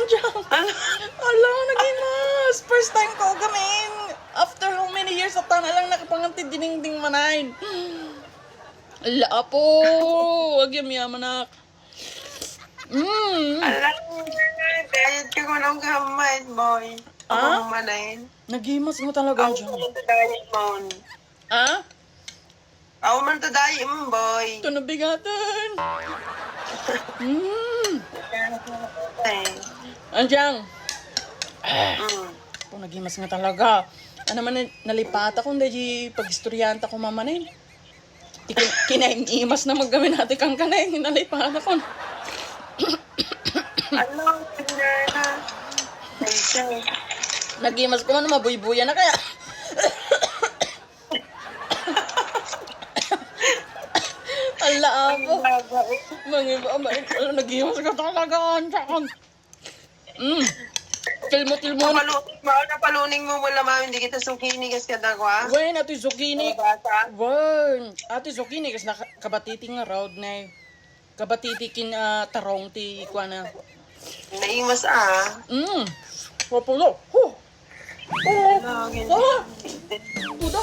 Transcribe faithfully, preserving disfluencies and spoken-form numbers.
Ala, nagimas! First time ko gamin! After how many years, at tana lang nakapangan ti dinengdeng manen. Ala, apo! Agyamanak. Mm. Ala, diet ka kuno nga, boy. Ah? Ako manen. Nagimas nga talaga, Anjang. Ako manen, diet, mon. Ah? Ako man to, diet, mon, boy. Ito nabigaton. Mm. Eh. Anjang. Mm. Ako, nagimas nga talaga. Ano man, nalipata ko, hindi, pag-istoryahan ta ko mamanen. Ti kin-, kinaimas na maggamin ati kangkanay, nalipana kon. Ano, Pinana? Ay, siya. Nagimas ko man, mabuybuya na kaya. Ala, apo. Ang baba, eh. Mangiba, ba, ala, nagimas ka talaga, Anjang. Mm. Tilmo-tilmo. Napalu-, ma-, napaluning mo wala, ma'am, hindi kita zucchini, kas kadakwa. Wen, ati zucchini. Mga bata. Wen, ati zucchini, kas naka-, kabatiti nga road na eh. Kabatiti kin, ah, tarong ti kuana. Naimas, ah. Mm. Wapulo. Huh. Oh. Ano, ganyan. Oh. Tuda.